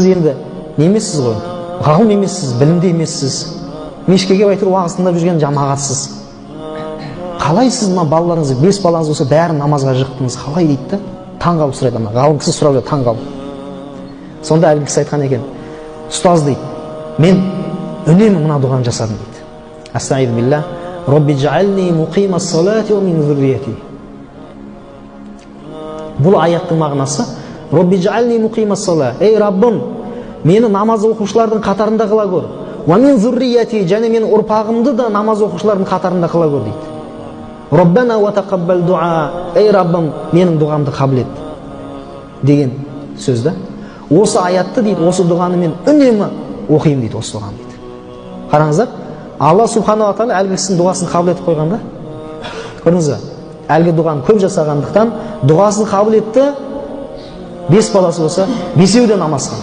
Сіз енді не емессіз ғой, ғалым емессіз, білімді емессіз, мешітке келіп әйтеуір уағыз тыңдап жүрген жамағатсыз. Қалай сіз мына балаларыңызды, бес балаңыз болса, бәрін намазға жықтыңыз, қалай дейді да, таң қалып сұрайды. Ана ғалым кісі сұрап жатыр таң қалып. Сонда әлгі кісі айтқан екен: «Ұстаз, – дейді, – мен үнемі мына дұғаны жасадым», – дейді. Астағиру билля, «Робби джаални муқимас салати уа мин зуррияти». Бұл аяттың мағынасы: «Робби джаални муқимас сала», ей Раббым, мені намаз оқушылардың қатарында қыла көр, «уа мин зуррияти», және менің ұрпағымды да намаз оқушылардың қатарында қыла көр дейді. «Роббана уа тақаббал дуа», ей Раббым, менің дұғамды қабыл ет деген сөз да. Осы аятты дейді, осы дұғаны мен үнемі оқимын дейді, осы дұғаны дейді. Қараңыздар, Алла субханала тағала әлгі кісінің дұғасын қабыл етіп қойған да. Көрдіңіз ба, әлгі дұғаны көп жасағандықтан дұғасын қабыл етті. Бес баласы болса, бесеуі де намазхан.